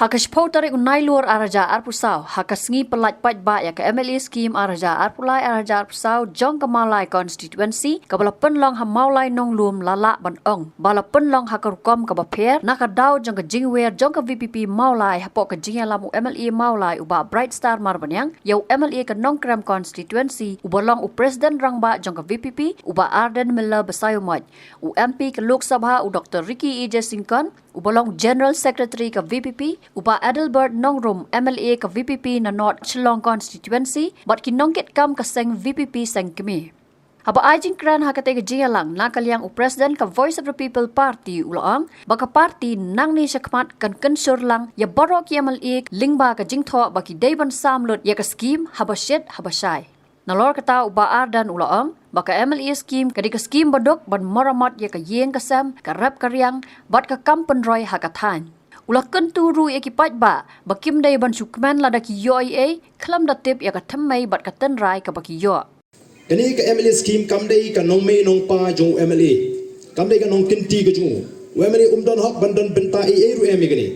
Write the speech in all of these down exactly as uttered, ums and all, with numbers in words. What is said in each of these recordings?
Ha ka shiphew tarik u Nailur ar hajar arphew saw, ha ka sngi pyllait paidbah ïa ka M L A scheme ar hajar arphew lai ar hajar arphew saw jong ka Mawlai constituency, kaba la pynlong ha Mawlai Nonglum, la lah ban ong ba la pynlong ha ka rukom kaba pher na ka daw jong ka jingwer jong ka V P P Mawlai hapoh ka jingïalam u M L A Mawlai u Bah Bright Star Marbaniang ïa u M L A ka Nongkrem constituency uba long u President Rangbah jong ka V P P u Bah Ardent Miller Basaiawmoit, u M P ka Lok Sabha u Doctor Ricky A J Syngkon, uba long General Secretary ka V P P, u Bah Adelbert Nongrum, M L A ka V P P na North Shillong constituency, bad ki nongkitkam ka seng V P P seng kmie. Haba ai jingkren ha katei ka jingïalang na ka liang u President ka Voice of the People Party u la ong ba ka party nangne shakhmat kan kynsur lang ïa baroh ki M L A lyngba ka jingthoh ba ki dei ban sam lut ïa ka scheme haba shit haba shai. Nalor kata u Bah Ardent u la ong ba ka M L A scheme ka dei ka scheme ba duk ban maramot ïa ka ïing ka sem, ka rep ka riang bad ka kam pynroi ha ka thaiñ. U la kyntu ruh ïa ki paidbah ba kim dei ban shu kmen lada ki ïoh ei ei khlem da tip ïa ka thymmei bad ka tynrai kaba ki ïoh. Kane ka M L A scheme kam dei ka nongmei nongpa jong u M L A. Kam dei ka nongkynti ka jong u. U M L A um don hok ban don bynta ei ei ruh em ïa kane.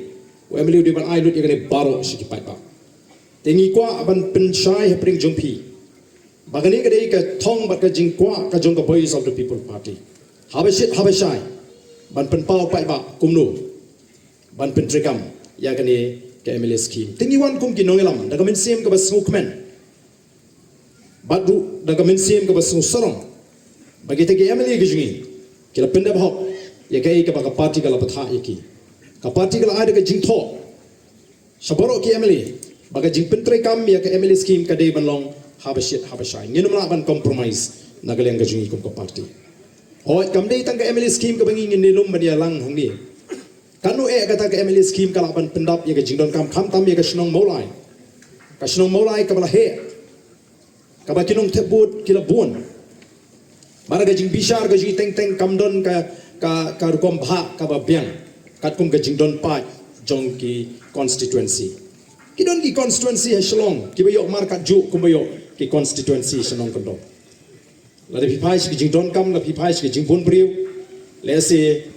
U M L A u dei ban ai lut ïa kane baroh sha ki paidbah. Te ngi kwah ban pynshai hapdeng jong phi ba kane ka dei ka thong bad ka jingkwah ka jong ka Voice of the People Party. Haba shit haba shai ban pynpaw paidbah kumno ban pyntreikam ïa kane ka M L A scheme. Te ngi wan kum ki nongïalam da ka mynsiem kaba sngewkmen bad ruh da ka mynsiem kaba sngewsarong ba kita ki M L A ki jong ngi ki la pyndep hok ïa kaei kaba ka party ka la bthah ïa ki. Ka party ka la ai da ka jingthoh sha baroh ki M L A ba ka jingpyntreikam ïa ka M L A scheme ka dei ban long haba shit haba shai. Ngin ym lah ban compromise na ka liang ka jong ngi kum ka party. Hooid, kam dei tang ka M L A scheme kaba ngi ngin ïalum ban ïalang hangne. Kano eh kata ka M L A scheme ka lah ban pyndap ïa ka jingdonkam khamtam ïa ka shnong Mawlai. Ka shnong Mawlai kaba la heh, kaba ki nongthep vote ki la bun. Bad ka jingbishar ka jong ngi teng teng kam don ka, ka, ka rukom bhah kaba biang katkum ka jingdon paid jong ki constituency. Ki don ki constituency ha Shillong kiba ïoh markatjuh kumba ïoh ki constituency shnong kyndong. Lada phi phai sha ki jingdonkam, lada phi phai sha ki jingbun briew, lehse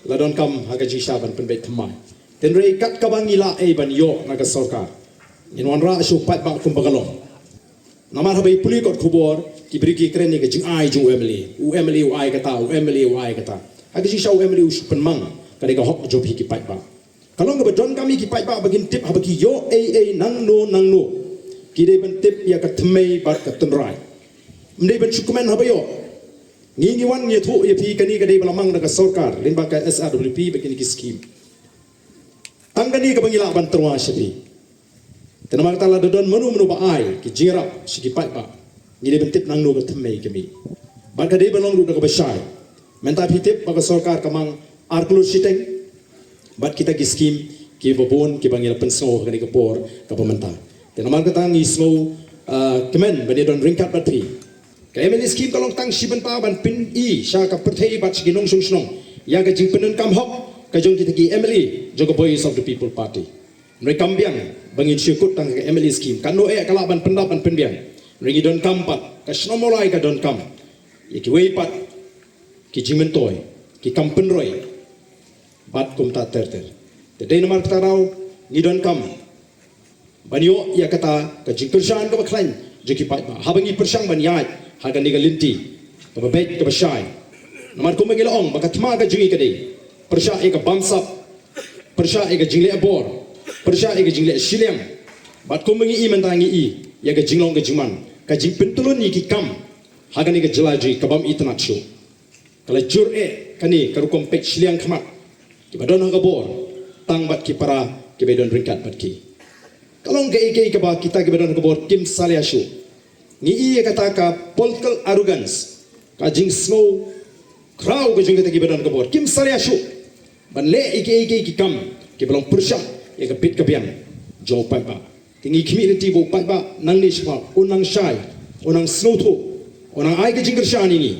la donkam ha ka jingshah ban pynbeit thymmai. Hynrei kat kaba ngi lah ei ban ïoh na ka sorkar, ngin wanrah sha u paidbah kumba ka long. Namar haba i pule kot khubor ki briew ki kren ïa ka jingai jong u M L A. U M L A u ai kata, u M L A u ai kata. Ha ka jingshah u M L A u shu pynmang ka dei ka hok jong phi ki paidbah. Ka long kaba donkam ïa ki paidbah ba kin tip haba ki ïoh ei ei nangno nangno. Ki dei ban tip ïa ka thymmei bad ka tynrai. Ym dei ban shu kmen haba ïoh. Ngi ngi wan ngi ïathuh ïa phi kane ka dei ba la mang da ka sorkar lyngba ka S R W P bad kine ki scheme. Tang kane kaba ngi lah ban tyrwa sha phi. Te namar kata lada don mano mano ba ai ki jingïarap sha ki paidbah, ngi dei ban tip nangno ka thymmei ka mih. Bad ka dei ban long ruh da kaba shai. Mynta phi tip ba ka sorkar ka mang ar klur shiteng bad kita ki scheme kiba bun kiba ngi la pynsngew ha kane ka por kaba mynta. Te namar kata ngi sngew, ah, kmen ban ïadon ryngkat bad phi. Ka M L A scheme ka long tang shi bynta ban pyni sha ka pyrthei bad sha ki nongshong shnong ïa ka jingpyndonkam hok ka jong kita ki M L A jong ka Voice of the People Party. Hynrei kam biang ba ngin shu kut tang ka M L A scheme. Kano eh ka lah ban pyndap ban pynbiang. Hynrei ngi donkam pat, ka shnong Mawlai ka donkam ïa kiwei pat ki jingmyntoi, ki kam pynroi bad kumta ter ter. Te dei namar kata ruh ngi donkam ban ïoh ïa kata ka jingkyrshan kaba khlaiñ jong ki paidbah haba ngi pyrshang ban ïaid ha kane ka lynti kaba beit kaba shai. Namar kumba ngi la ong ba ka thma ka jong ngi ka dei pyrshah ïa ka bamsap, pyrshah ïa ka jingleh bor, pyrshah ïa ka jingleh shiliang. Bad kumba ngi i mynta ngi i ïa ka jinglong ka jingman, ka jingpyntyllun ïa ki kam ha kane ka jylla jong ngi ka bym itynnad shuh. Ka la jur eh kane ka rukom peit shiliang khmat kiba don ha ka bor tang bad ki para kiba don ryngkat bad ki. Ka long kaei kaei kaba kita kiba don ha ka bor kim salia shuh. Ngi i ïa kata ka political arrogance, ka jingsngew khraw ka jong kita kiba don ha ka bor kim salia shuh ban leh ïa kiei kiei ki kam kiba long pyrshah ïa ka bit ka biang jong u paidbah. Te ngi khmih lynti ba u paidbah nangne shakhmat un nang shai, un nang sngewthuh, un nang ai ka jingkyrshan ïa ngi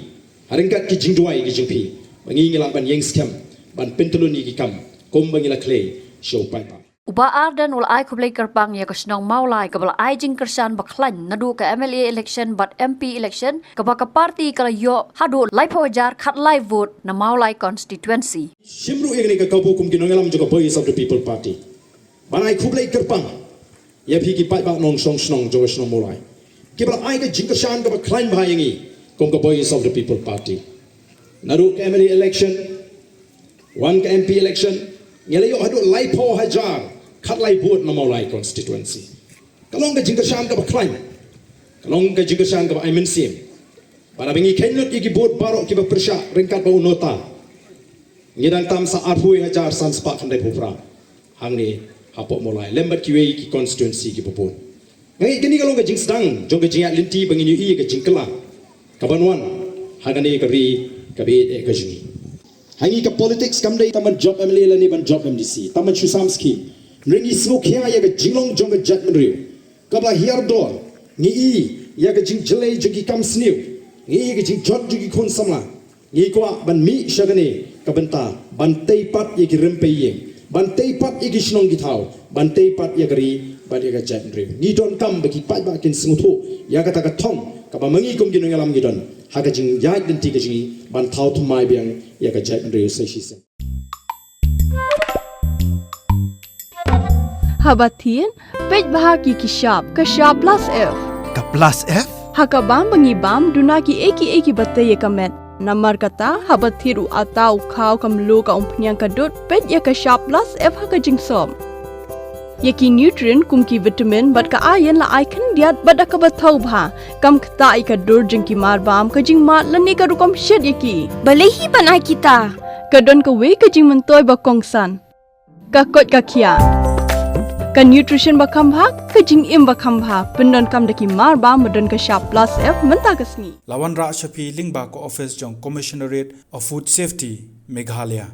ha ryngkat ki jingduwai ki jong phi ba ngi ngi lah ban ïeng skhem ban pyntyllun ïa ki kam kumba ngi la khlei sha u paidbah. U Bah Ardent u la ai khublei kyrpang ïa ka shnong Mawlai kaba la ai jingkyrshan ba khlaiñ naduh ka M L A election bad M P election kaba ka party ka la ïoh haduh laiphew hajar khatlai vote na Mawlai constituency. Shim ruh ïa kane ka kabu kum ki nongïalam jong ka Voice of the People Party. Ban ai khublei kyrpang ïa phi ki paidbah nongshong shnong jong ka shnong Mawlai, kiba la ai ka jingkyrshan kaba khlaiñ bha ïa ngi kum ka Voice of the People Party. Naduh ka M L A election, wan ka M P election, ngi la ïoh haduh laiphew hajar khatlai vote na Mawlai constituency. Ka long ka jingkyrshan kaba khlaiñ, ka long ka jingkyrshan kaba ai mynsiem. Bad haba ngi kheiñ lut ïa ki vote baroh kiba pyrshah ryngkat bad u nota, ngi dang tam sa arphew hajar san spah khyndai phew phra hangne hapoh Mawlai lem bad kiwei ki constituency kiba bun. Nga ngeit kane ka long ka jingsdang jong ka jingïaid lynti ba ngin ïohi ïa ka jingkylla kaban wan ha kane ka ri kaba ïeit eh ka jong ngi. Ha ngi ka politics kam dei tang ban jop M L A lane ban jop M D C, tang ban shu sam scheme. Hynrei ngi sngewkhia ïa ka jinglong jong ka jaitbynriew kaba la hiar dor. Ngi i ïa ka jingjyllei jong ki kam sniew, ngi i ïa ka jingjot jong ki khun samla. Ngi kwah ban mih sha kane ka bynta ban tei pat ïa ki rympei ïing, ban tei pat ïa ki shnong ki thaw, ban tei pat ïa ka ri bad ïa ka jaitbynriew. Ngi donkam ba ki paidbah kin sngewthuh ïa kata ka thong kaba ma ngi kum ki nongïalam ngi don ha ka jingïaid lynti ka jong ngi ban thaw thymmai biang ïa ka jaitbynriew sa shisien. Haba thied, peit bha ki ki shap, ka shap plus F. Ka plus F? Ha ka bam ba ngi bam, duna ki ei ki ei kiba tei ïa ka met. Namar kata, haba thied u atta u khaw ka mluh ka umphniang ka dud, peit ïa ka shap plus F ha ka jingsop. Ïa ki nutrient kum ki vitamin bad ka iron la ai khyndiat bad da kaba thaw bha. Kam ktah ïa ka dur jong ki mar bam, ka jingmad lane ka rukom shet ïa ki. Balei hi ban ai kita? Ka don kawei ka jingmyntoi ba kongsan. Ka koit ka khiah. Ka nutrition ba kham bha, ka jingim ba kham bha. Pyndonkam da ki mar bam ba don ka shap plus F mynta ka sngi. La wanrah sha phi lyngba ka ophis jong Commissionerate of Food Safety, Meghalaya.